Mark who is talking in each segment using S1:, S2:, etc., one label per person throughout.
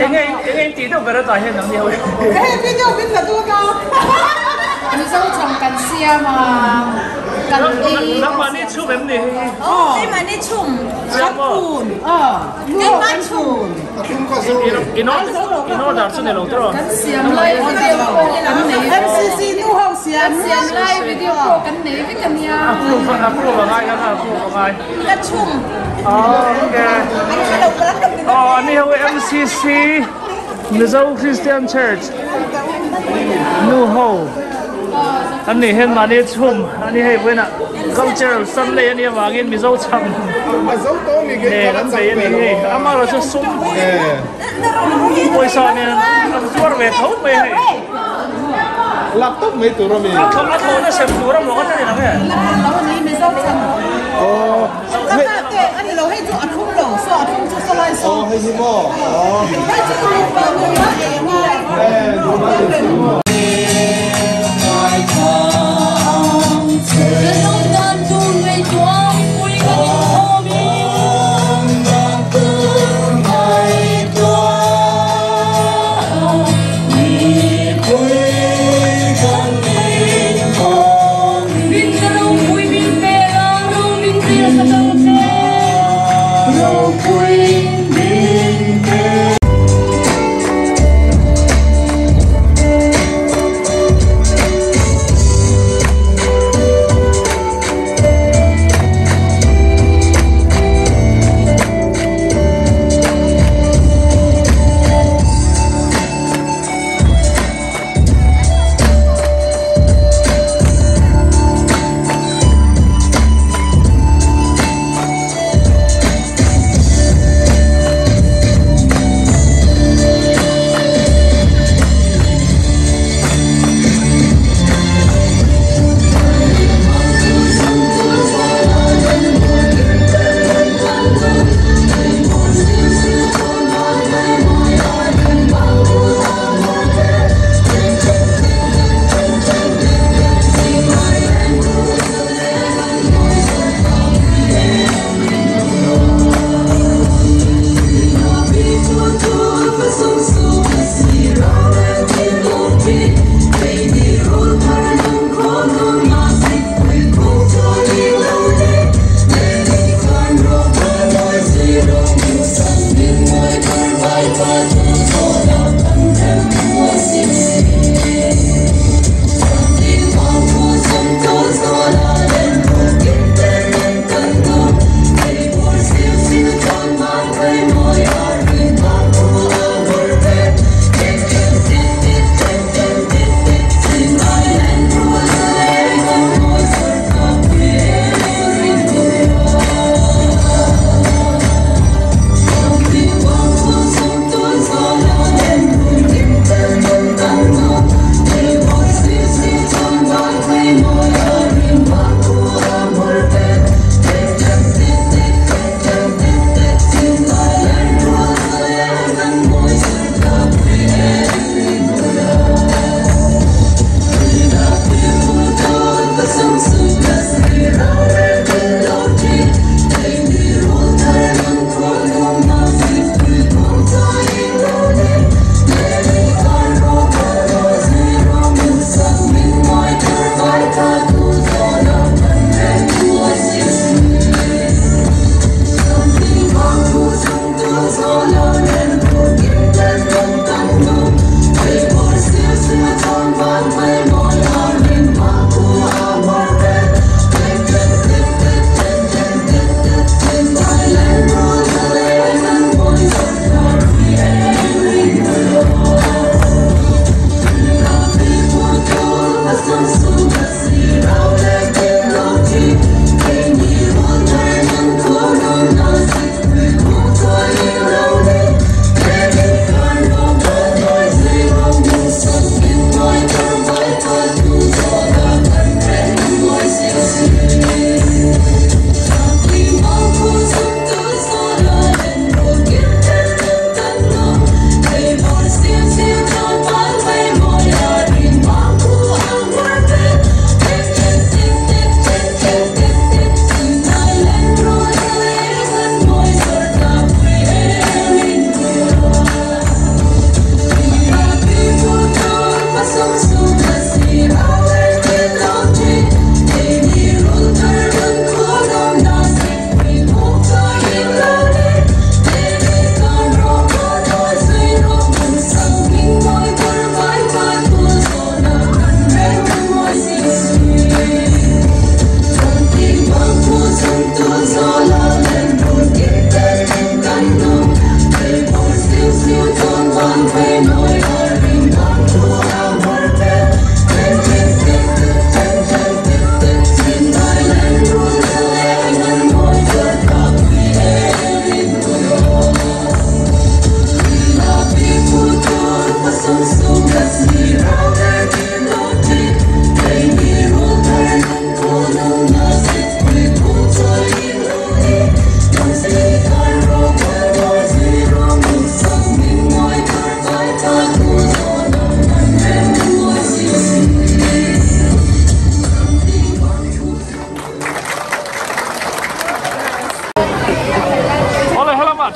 S1: Enge enge in tih deuh ber atah hian nangni ho hi.
S2: Hei video min la dawn a.
S3: Mizo chhang kan siam a, kan ei.
S1: Nangmahni chhum em ni hei hi?
S2: Aw.
S4: Keimahni chhum.
S1: Kan phun.
S2: Aw.
S4: Keimah chhum.
S1: In in order chu ni lo tiraw?
S3: Kan siam lai video pawh kan nei.
S2: MCC nu ho siam.
S3: Kan siam lai video pawh kan nei vek a nia.
S1: Approve approve a ngai kha approve a ngai.
S4: Ka chhum.
S1: Okay.
S4: An hre lo ka lam lo.
S1: Aw ani ho MCC Mizo Christian Church nu ho an nih hian mahni chhum ani hei vawiinah cultural Sunday a nih avangin Mizo chham nen an bei a ni hei amaherawhchu chu sum pawisa nen an zuar ve tho mai hei
S5: Laptop mai tur a mi.
S1: A thlawhna sem tur a maw ka ti ni lo nge.
S5: Aw hei hi maw aw.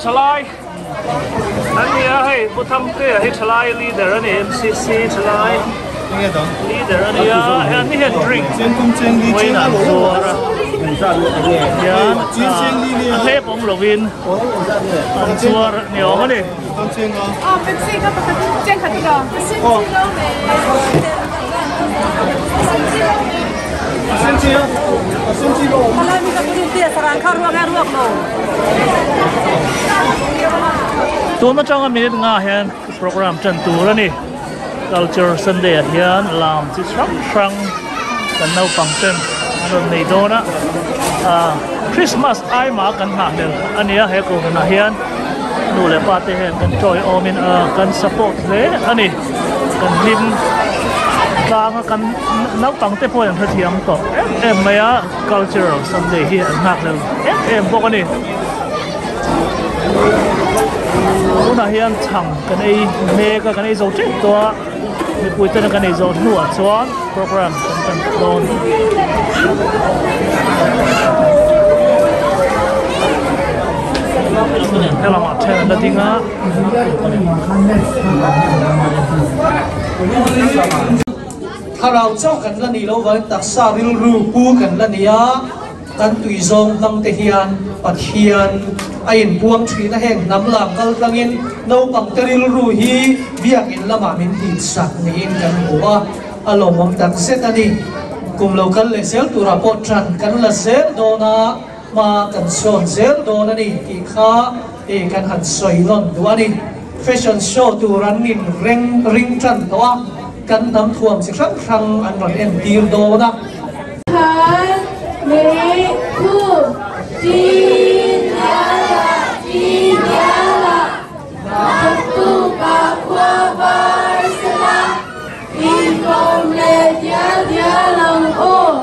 S1: Thalai an ni a hei Pu Thangtea hi Thalai leader a ni MCC Thalai leader a ni a hei an ni hian drink vawiin an zuar a hian a hlep awm lovin an zuar ni awm a ni. Tun atanga minute nga hian program tan tur a ni. Culture Sunday ah hian lam chi hrang hrang kan naupang ten an rawn nei dawn a. Ah Christmas ai mah kan nghah hmel a nia he kohhran ah hian nu leh pa te hian kan tawiawm in kan support hle a ni. Kan hlim tlang a kan naupang te pawhin an hrethiam tawh em em mai a cultural Sunday hi an nghak hlel em em bawk a ni. Tunah hian chhang kan ei mek a kan ei zo tep tawh a mipui ten kan ei zawh hnuah chuan program kan tan ta dawn. Helamah then an la ding a.
S6: Thlarau chauh kan la nih loh vangin taksa rilru pu kan la ni a, kan tui zawng hmang te hian Pathian a inpuang thin a, heng hnam lam kal tlangin naupang te rilru hi biakin lamah min tihsak niin kan hmu a, a lawmawm tak zet a ni. Kum lo kal leh zel turah pawh tan kan la zel dawn a. Hma kan sawn zel dawn a ni tih kha i kan han sawi nawn duh a ni. Fashion show tur an in reng ring tan tawh a, kan hnam thuam chi hrang hrang an rawn entir dawn a.
S7: Khan Mei Thu Chin Diala Chin Diala Naktuka khua var sela Inkawm leh dial dial ang aw.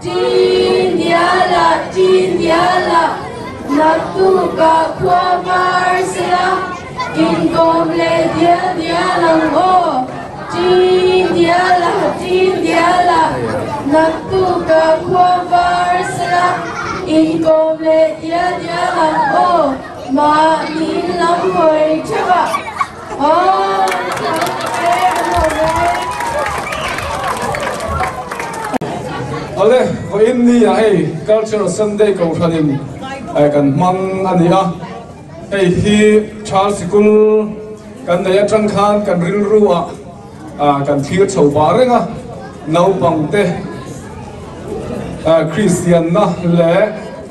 S7: Chindiala Chindiala naktuka khua var sela inkawm leh dial dial ang aw. Chindiala Chindiala naktuka khua var sela inkawm leh dial dial ang aw. Mahni lam hawi theuh a.
S8: Awle, vawiin ni ah hei Cultural Sunday kohhranin kan hmang a ni a, hei hi Charles Sikul kan nei atang khan kan rilru ah kan thlir chho pah reng a, naupang te Kristianna leh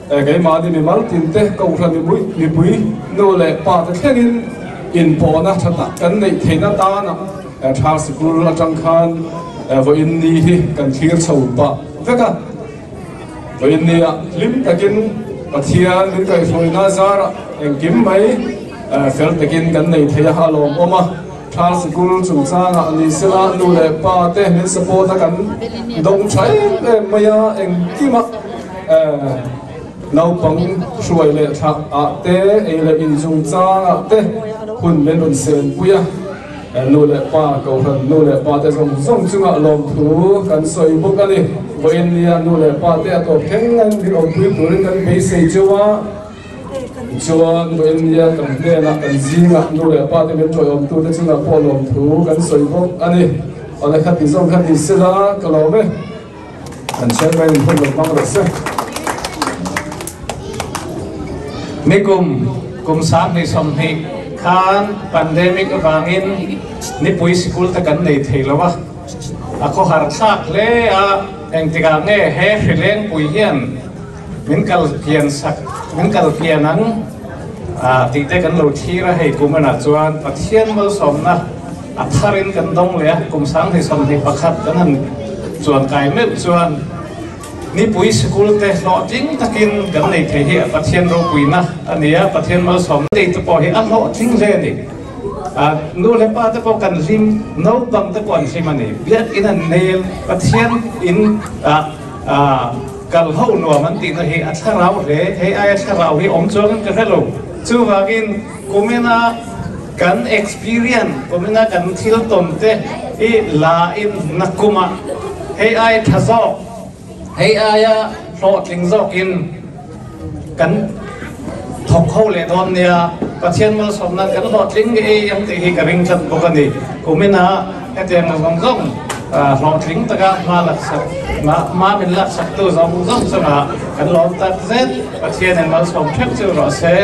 S8: Keimahni mimal tinte kohhran mipui nu leh pa te thlengin inpawhna tha tak kan neih theihna tana tha sikul atang khan vawiin ni hi kan thlir chho pah vek a. Vawiin nia hlim takin Pathian min kaihhruaina zarah engkim mai fel takin kan nei thei a, a lawmawm a. Tha sikul chungchangah ni sela nu leh pa te min support a kan dawng tha em em mai a, engkima naupang hruai leh thlah ah te, ei leh in chungchangah te hun min rawn senpui a, nu leh pa kohhran nu leh pa te zawng zawng chungah lawmthu kan sawi bawk a ni. Vawiin nia nu leh pa te a tawp thleng an min awmpui turin kan beisei cheu a. Tichuan, India kan hnenah kan zingah nu leh pa te min ṭawiawmtute chungah pawh lawmthu kan sawi bawk a ni. Awle kha ti zawng kha ni sela ka lawm e. Kan chairman in hun lo hmang rawh se.
S9: Nikum kum 2020 khan pandemic avangin nipui sikul te kan nei thei lo a, a khawhar thlak hle a, engtikah nge he hrilengpui hian Min kal pian sak, min kal pian ang tih te kan lo thlir a, hei kum enah chuan Pathian malsawmna a tharin kan dawng leh a, kum 2021 kan han chuan kai meuh chuan nipui sikul te hlawhtling takin kan nei thei hi a Pathian ropuina a ni a, Pathian malsawmna nei te pawh hi a hlawhtling hle a ni. Nu leh pa te pawh kan hlim, naupang te pawh an hlim a ni. Biakin an nel, Pathian in Kal ho nuam an tihna hi a thlarau hle, hei aia thlarau hi awm chuangin ka hre lo. Chuvangin kumina kan experience, kumina kan thil tawn te hi la in nakumah hei aia tha zawk, hei aia hlawhtling zawkin kan thawk ho leh dawn nia. Pathian malsawmna kan hlawhtling ngei ang tih hi ka ring tlat bawk a ni. Kumina hetiang zawng zawng hlawhtling taka hma laksak hma min laksaktu zawng zawng chungah kan lawm tak zet. Pathianin malsawm theuh chu rawh se.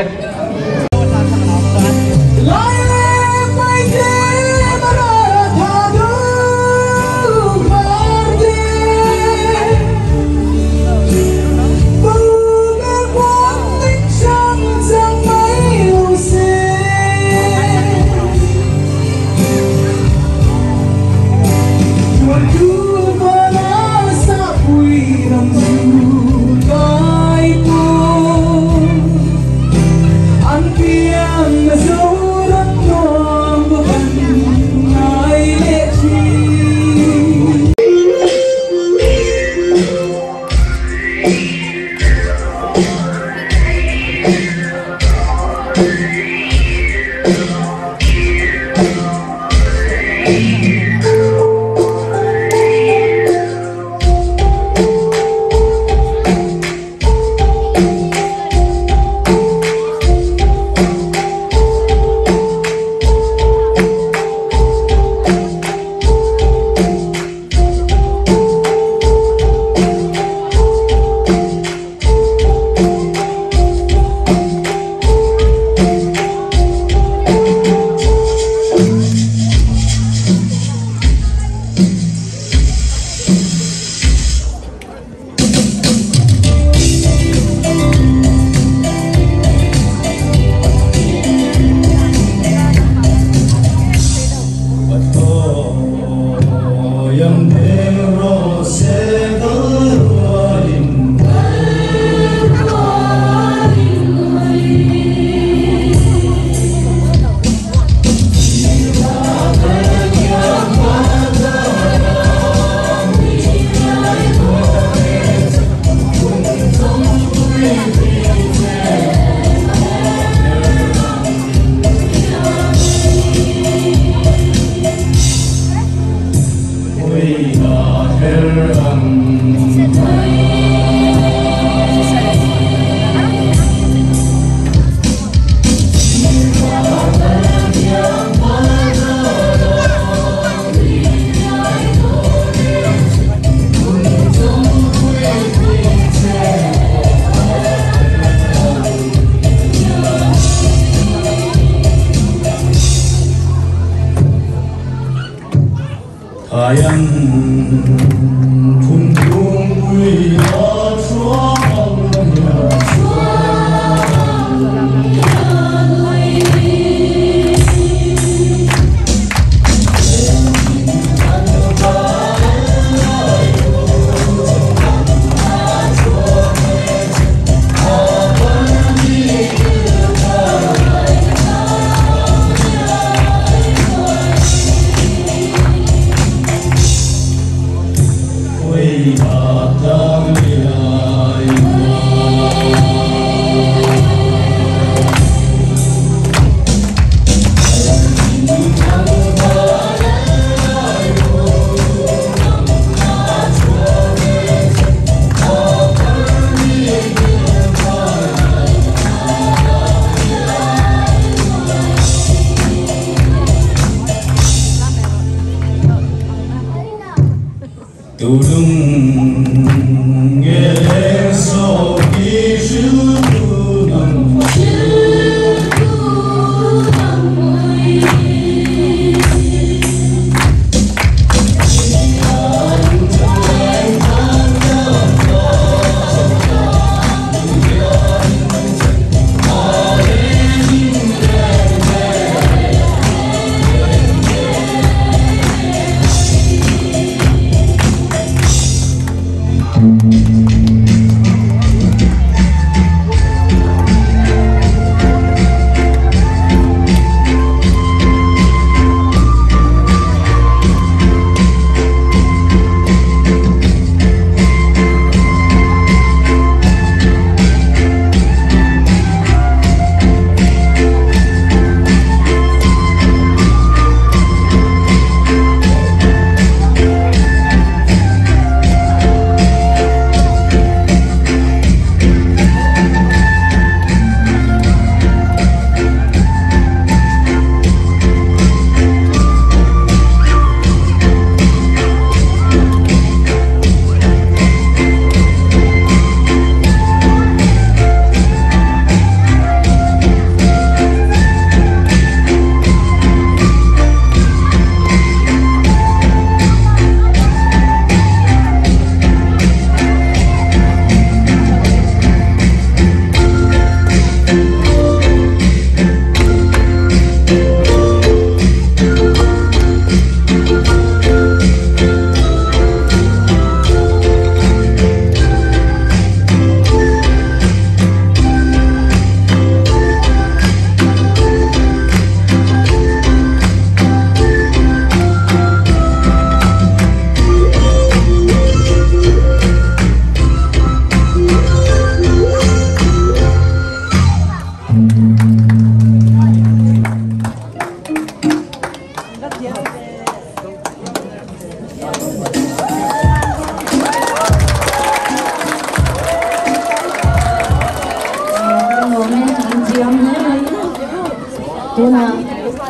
S7: Tuna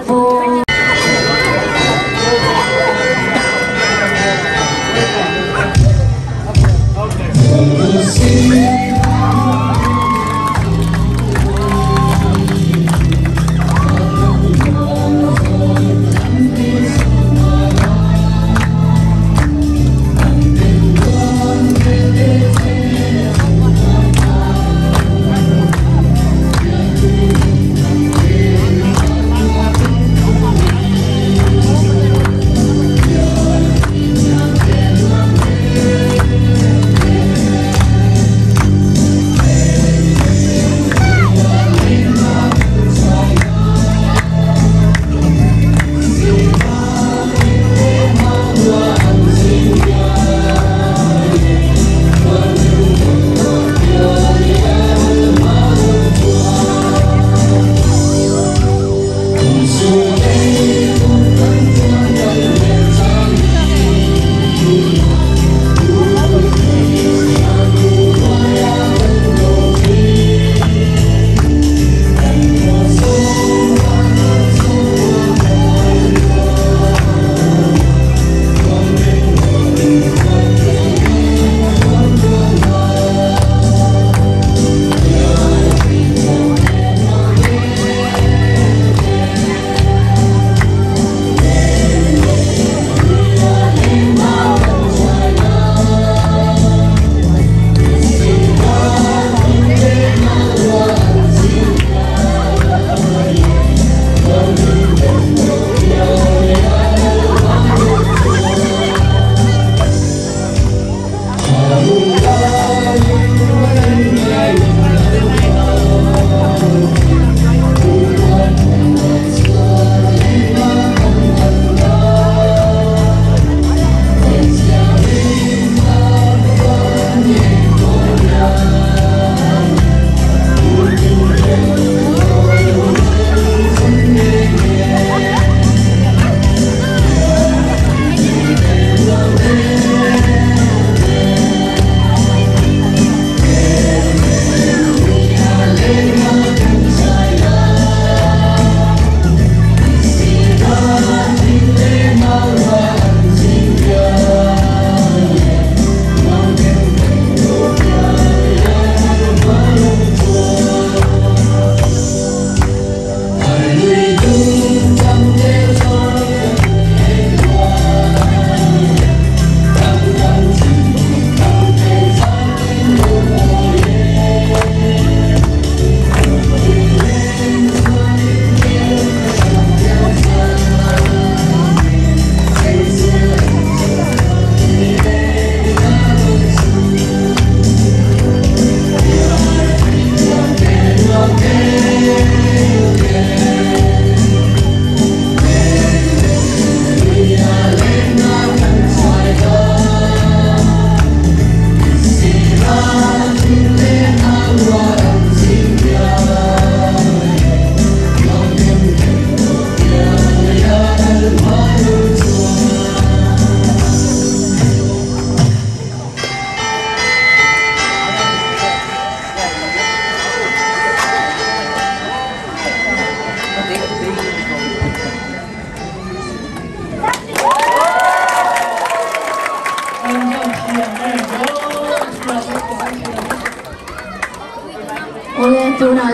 S7: po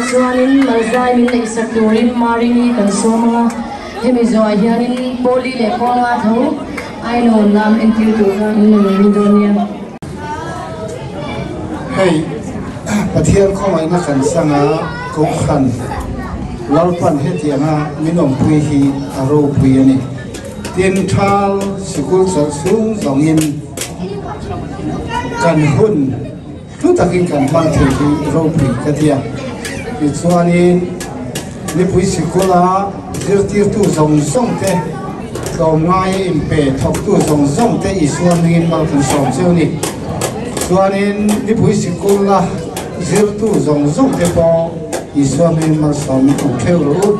S7: Chuanin malzai min nei sak turin marini kan sawma hemi zawah hianin poli leh pawnga tho aino lam entir tur kha in lo nei dawn nia.
S5: Hei Pathian khawngaihna kan sanga kohhran lalpan hetianga min awmpui hi a ropui ani. Tin thal sikul chawlh chhung zawngin kan hun hlu takin kan hmang thei hi ropui ka tia. Tichuanin nipui sikula zirtirtu zawng zawng te tlawmngai inpe thawktu zawng zawng te Isua hmingin mal kan sawm cheu ni. Chuanin nipui sikula zirtu zawng zawng te pawh Isua hmingin mal sawmin awm theuh rawh u.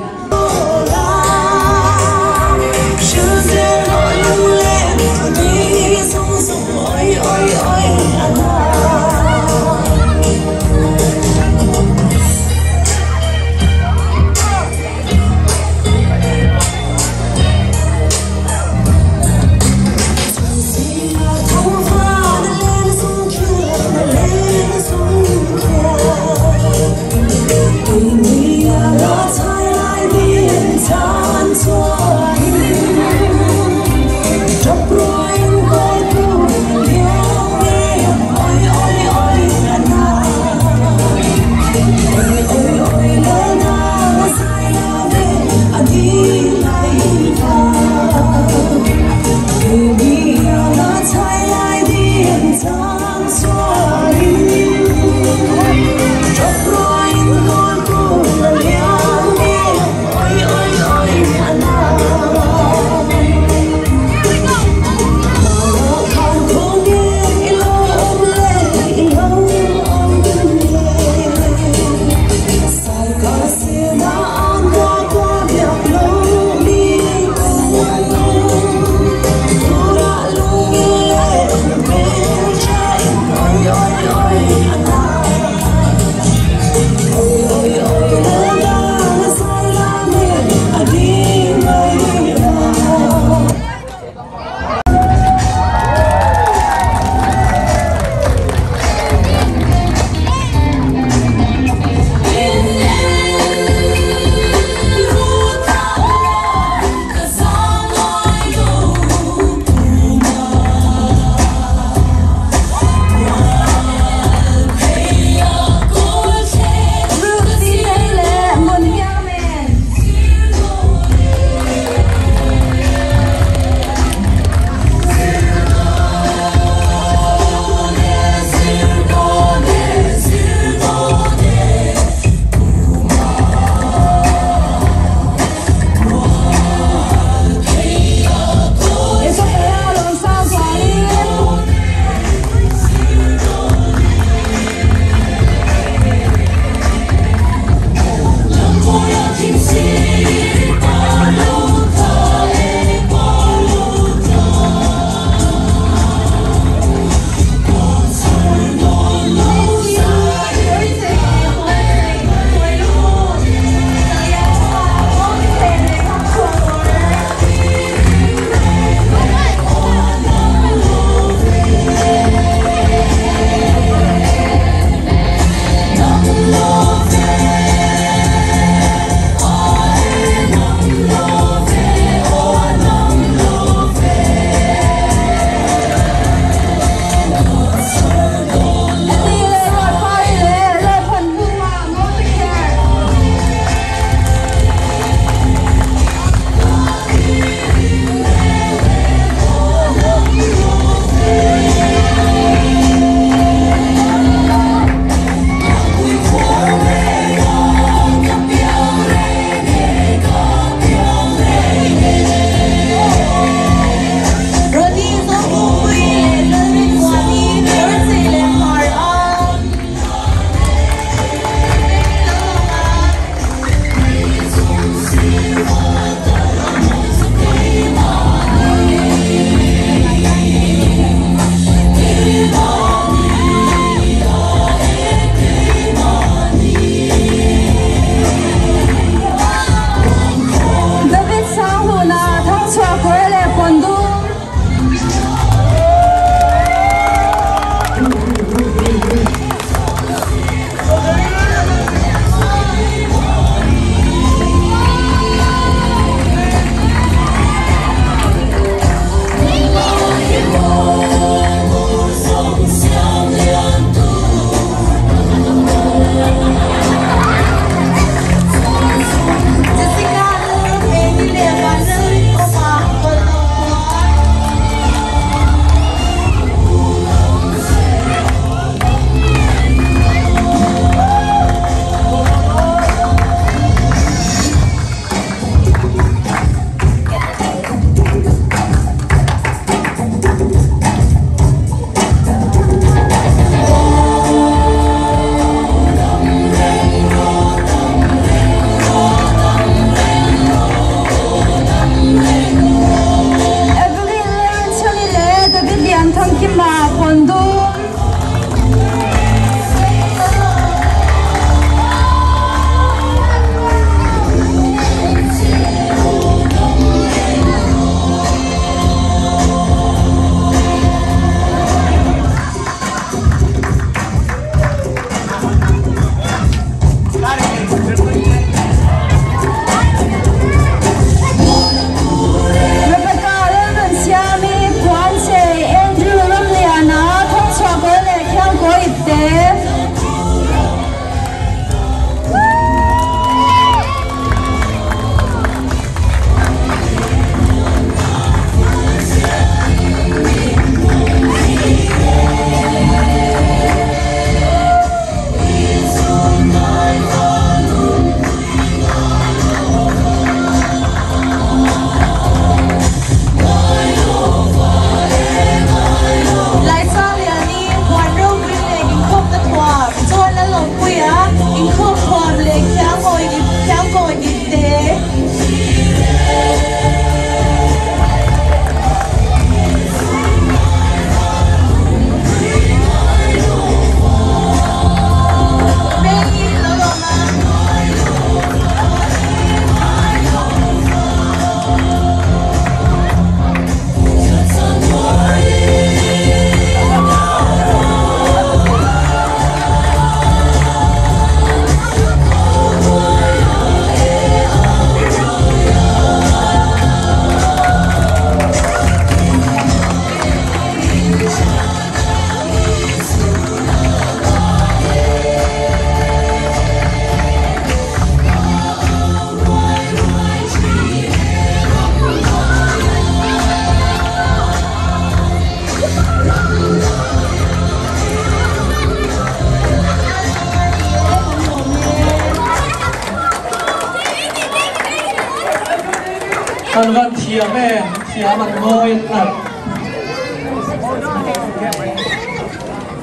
S6: An van thiam em thiam an mawi an nalh.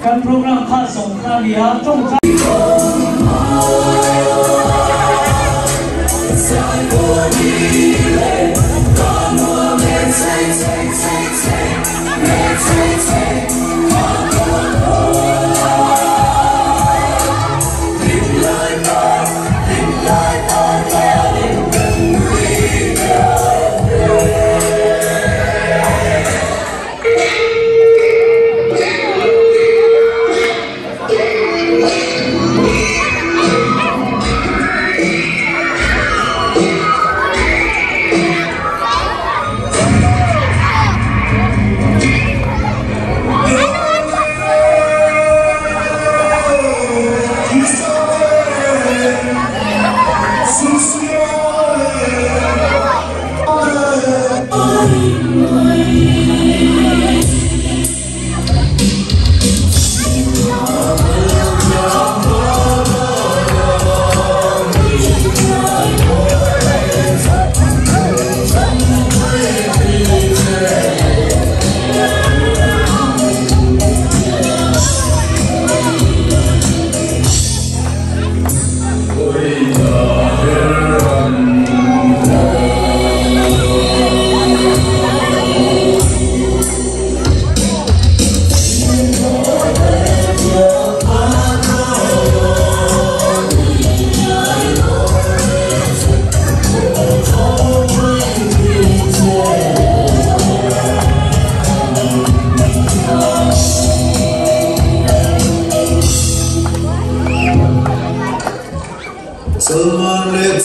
S6: Kan program kha zawng kha a nia tawngtai.
S10: Salman le